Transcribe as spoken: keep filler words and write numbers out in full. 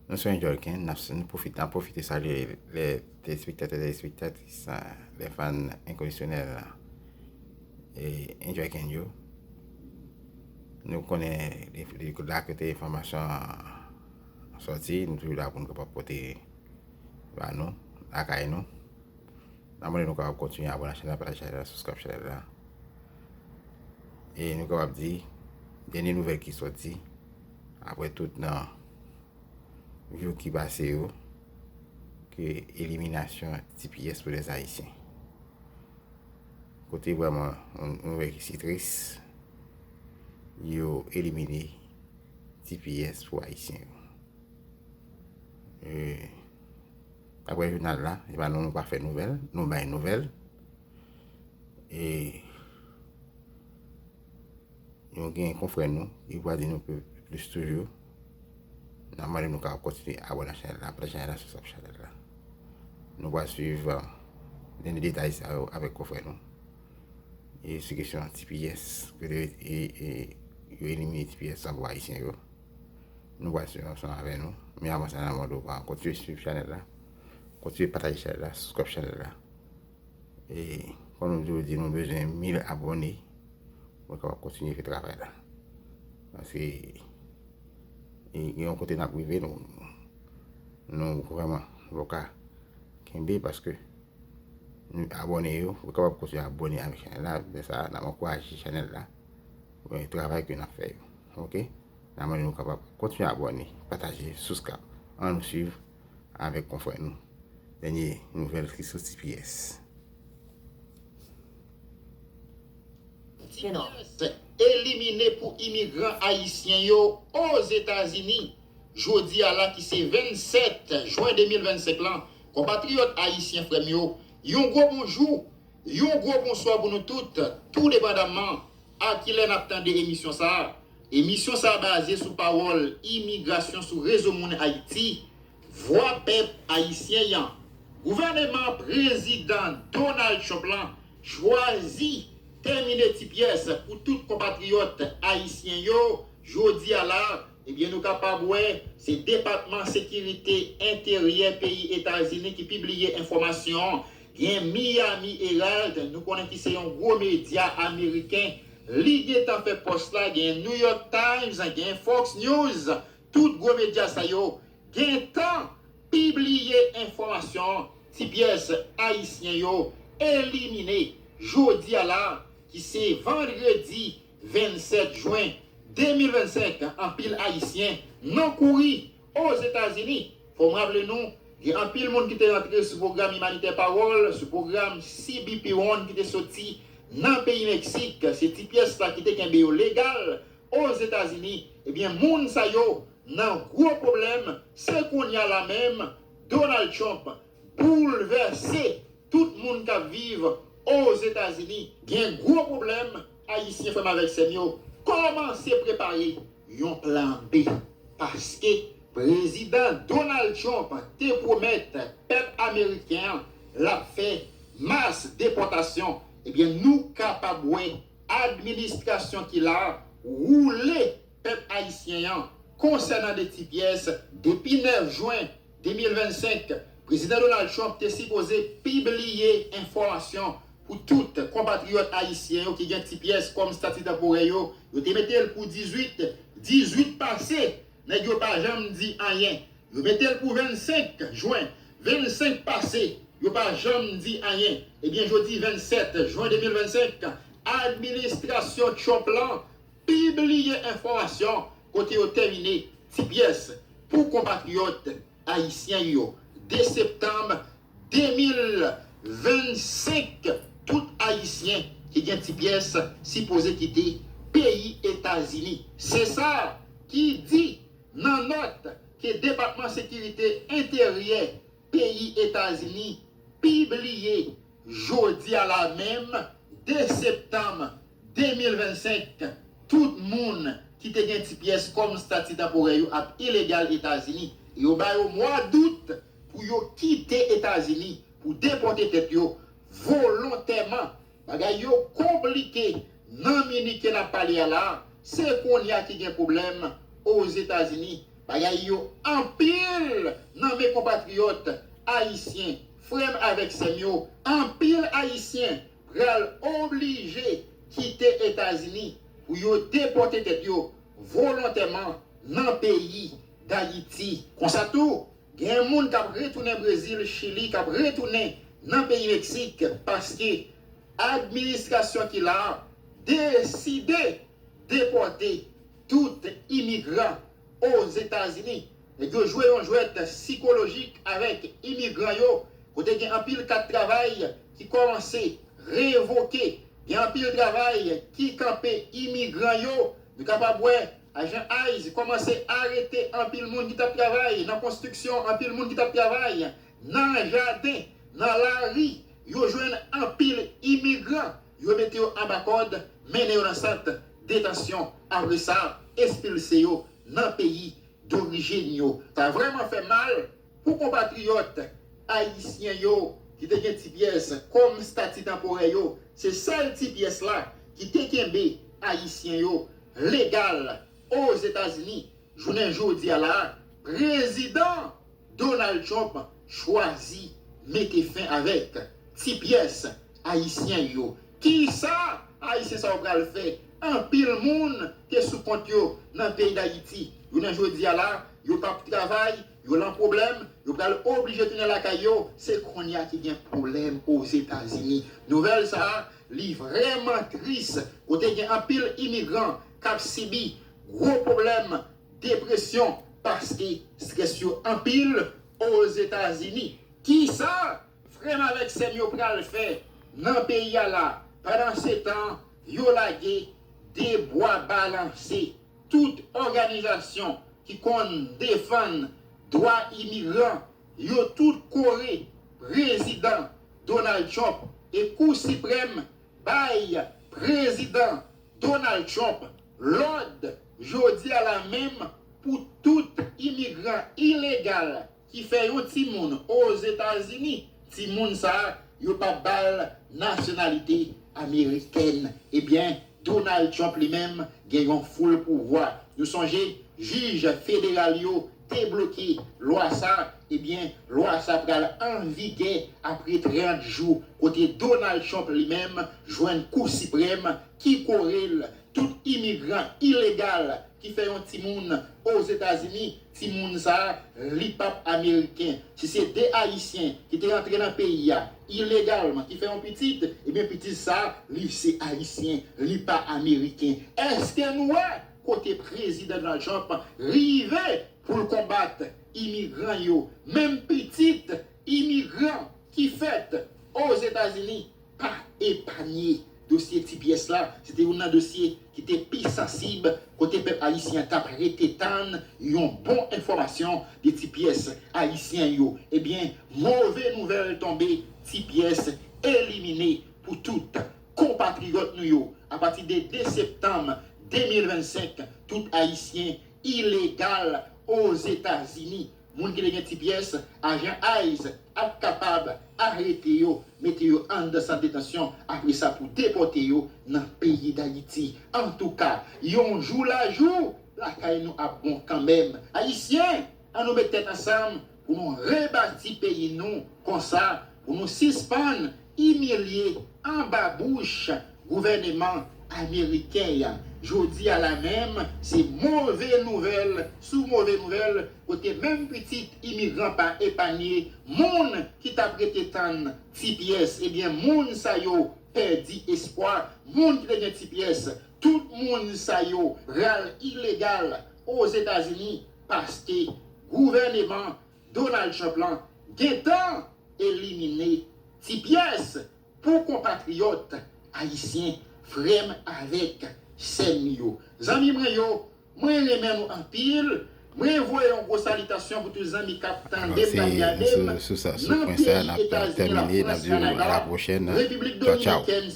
Nou se Enjoy Ken, n ap, nou pwofite, n ap pwofite salye lè telespektatè, telespektatris, lè fan enkondisyonèl e Enjoy Ken yo. Nou konnen depi, depi la kote enfòmasyon an sòti, nou toujou la pou nou kapab pote ba nou, lakay nou. N ap mande nou kapab kontinye abòne ak chanèl la, pataje chanèl la, subscribe chanèl la. E nou kapab di, dènye nouvèl ki sòti, apre tout nan jou ki pase yo, ke eliminasyon T P S pou lèzayisyen. Kote vrèman, nou, nou wè ki se tris, yo elimine T P S pou ayisyen yo. E, apre jounal la, se pa nou, nou pa fè nouvèl, nou bay nouvèl. E, nou gen konfrè nou, ki pral di nou pli-, plis toujou. N ap mande nou kapab kontinye abòne ak chanèl la, pataje chanèl la, subscribe chanèl la. Nou pral swiv, e, dènye detay sa yo avèk konfrè nou. E sou kesyon T P S, ke de, e, e, yo elimine T P S lan pou ayisyen yo. Nou pral swiv ansanm avè nou. Men avan sa, n ap mande w kontinye swiv chanèl la. Kontinye pataje chanèl la, subscribe chanèl la. E, kòm nou toujou di, nou bezwen mil abòne pou nou kapab kontinye fè travay la. Paske, e, gen yon kote n ap rive, nou, nou vrèman, nou pa ka kenbe paske nou abòne yo, pou kapab kontinye abòne avèk chanèl la, lè sa, n ap ankouraje chanèl la, e, travay ke n ap fè yo. Oke? N ap mande nou kapab kontinye abòne, pataje, subscribe. Ann nou swiv avèk konfrè nou. Dènye nouvèl ki sou T P S. T P S elimine pou imigran ayisyen yo Ozetazini. Jodi a la ki se vennsèt jen de mil vennsenk lan, konpatriyòt ayisyen frè m yo, yon gwo bonjou, yon gwo bonswa pou nou tout, tou depandaman a kilè n ap tande emisyon sa a. Emisyon sa a baze sou pawòl imigrasyon sou Rezo Moun Ayiti, Vwa Pèp Ayisyen an. Gouvèneman Prezidan Donald Trump lan chwazi tèmine T P S pou tout konpatriyòt ayisyen yo jodi a la. Ebyen, nou kapab wè, se Depatman Sekirite Enteryè peyi Etazini ki pibliye enfòmasyon an. Gen Miami Herald, nou konnen ki se yon gwo medya ameriken, li gentan fè pòs la, gen New York Times, gen Fox News, tout gwo medya sa yo gentan pibliye enfòmasyon T P S ayisyen yo elimine jodi a la, ki se vandredi vennsèt jen de mil vennsenk, anpil ayisyen nan kouri Ozetazini. Fò m raple nou, gen anpil moun ki te rantre sou pwogram imanitè Pawòl, sou pwogram C B P One ki te soti nan peyi Meksik. Se T P S la ki te kenbe yo legal Ozetazini. Ebyen, moun sa yo nan gwo pwoblèm. Se kounye a la menm, Donald Trump boulvèse tout moun k ap viv Ozetazini. Gen gwo pwoblèm, ayisyen frè m avèk sè m yo. Kòmanse prepare yon plan B, paske Prezidan Donald Trump te pwomèt pèp ameriken an l ap fè mas depòtasyon. Ebyen, nou kapab wè administrasyon ki la a woule pèp ayisyen an konsènan de T P S. Depi nèf jen de mil vennsenk, Prezidan Donald Trump te sipoze pibliye enfòmasyon pou tout konpatriyòt ayisyen yo ki gen T P S kòm stati tanporè yo. Yo te mete l pou dizuit, dizuit pase, nèg yo pa janm di anyen. Yo mete l pou vennsenk jen, vennsenk pase, yo pa janm di anyen. Ebyen, jodi vennsèt jen de mil vennsenk, administrasyon Trump lan pibliye enfòmasyon kote yo tèmine T P S pou konpatriyòt ayisyen yo. De septanm de mil vennsenk, tout ayisyen ki gen T P S sipoze kite peyi Etazini. Se sa ki di nan nòt ke Depatman Sekirite Enteryè peyi Etazini pibliye jodi a la menm, de septanm de mil vennsenk, tout moun ki te gen T P S kòm stati tanporè yo ap ilegal Etazini. Yo ba yo mwa dout pou yo kite Etazini, pou depòte tèt yo volontèman. Bagay yo konplike nan minit ke n ap pale a la. Se kounye a ki gen pwoblèm Ozetazini. Bagay yo anpil l nan men konpatriyòt ayisyen, frè m avèk sè m yo, anpil Ayisyen pral oblije kite Etazini pou yo depòte tèt yo volontèman nan peyi Dayiti. Konsa tou, gen moun k ap retounen Brezil, Chili, k ap retounen nan peyi Meksik, paske administrasyon ki la a deside depòte tout imigran Ozetazini. Nèg yo jwe yon jwèt sikolojik avèk imigran yo, kote gen anpil kat travay ki kòmanse revoke, gen anpil travay ki kanpe imigran yo. Nou kapab wè ajan ICE kòmanse arete anpil moun ki t ap travay nan konstriksyon, anpil moun ki t ap travay nan jaden, nan lari. Yo jwenn anpil imigran, yo mete yo anba kòd, mennen yo nan sant detansyon. Apre sa, ekspilse yo nan peyi dorijin yo. Sa vrèman fè mal pou konpatriyòt ayisyen yo ki te gen ti pyès kòm stati tanporè yo. Se sèl ti pyès la ki te kenbe ayisyen yo legal Ozetazini. Jounen jodi a la, prezidan Donald Trump chwazi mete fen avèk ti pyès ayisyen yo. Kisa ayisyen sa yo pral fè? Anpil moun te sou kont yo nan peyi Dayiti. Jounen jodi a la, yo p ap travay, yo lan pwoblèm, yo pral oblije tounen lakay yo. Se kounye a ki gen pwoblèm Ozetazini. Nouvèl sa a, li vrèman tris, kote gen anpil imigran k ap sibi gwo pwoblèm depresyon, paske estrès yo anpil Ozetazini. Kisa frè m avèk sè m yo pral fè nan peyi a la? Pandansetan, yo lage de bwa balanse. Tout òganizasyon ki konn defann dwa imigran, yo tout kore prezidan Donald Trump, e Kou Siprèm bay prezidan Donald Trump lòd jodi a la menm pou tout imigran ilegal ki fè yon timoun Ozetazini, timoun sa a, yo p ap ba l nasyonalite amerikèn. Ebyen, Donald Trump li menm gen yon foul pouvwa. Nou sonje, jij federal yo te bloke lwa sa, ebyen, lwa sa pral an vigè apre trant jou, kote Donald Trump li menm jwenn Kou Siprèm ki kore l. Tout imigran ilegal ki fè yon timoun Ozetazini, timoun sa a, li p ap ameriken. Si se de Ayisyen ki te rantre nan peyi a ilegalman, ki fè yon pitit, ebyen, pitit sa a, li se Ayisyen, li pa ameriken. Èske nou wè kote prezidan Donald Trump rive pou l konbat imigran yo? Menm pitit imigran ki fèt Ozetazini pa epanye. Dosye ti pyès la, se te youn nan dosye ki te pi sansib, kote pèp ayisyen an t ap rete tann yon bon enfòmasyon de ti pyès ayisyen yo. Ebyen, move nouvèl tonbe, ti pyès elimine pou tout konpatriyòt nou yo. Apati de de septanm de mil vennsenk, tout Ayisyen ilegal Ozetazini, moun ki te gen ti pyès, ajan ICE ap kapab arete yo, mete yo anndan sant detansyon, apre sa pou depòte yo nan peyi Dayiti. Antouka, yon jou la jou, lakay nou ap bon kanmenm. Ayisyen, ann nou met tèt ansanm pou nou rebati peyi nou, konsa pou nou sispann imilye anba bouch gouvèneman ameriken an. Jodi a la menm, se move nouvèl sou move nouvèl, kote menm pitit imigran pa epanye, moun ki t ap rete tann ti pyès, ebyen, moun sa yo pèdi espwa, moun ki te gen ti pyès, tout moun sa yo pral ilegal Ozetazini, paske gouvèneman Donald Trump lan gentan elimine ti pyès pou konpatriyòt ayisyen, frè m avèk sè m yo. Zanmi mwen yo, mwen renmen nou anpil. Mwen voye yon gwo salitasyon pou tout zanmi k ap tande m, k ap gade m nan peyi Etazini, Lafrans, Kanada, Repiblik Dominikèn,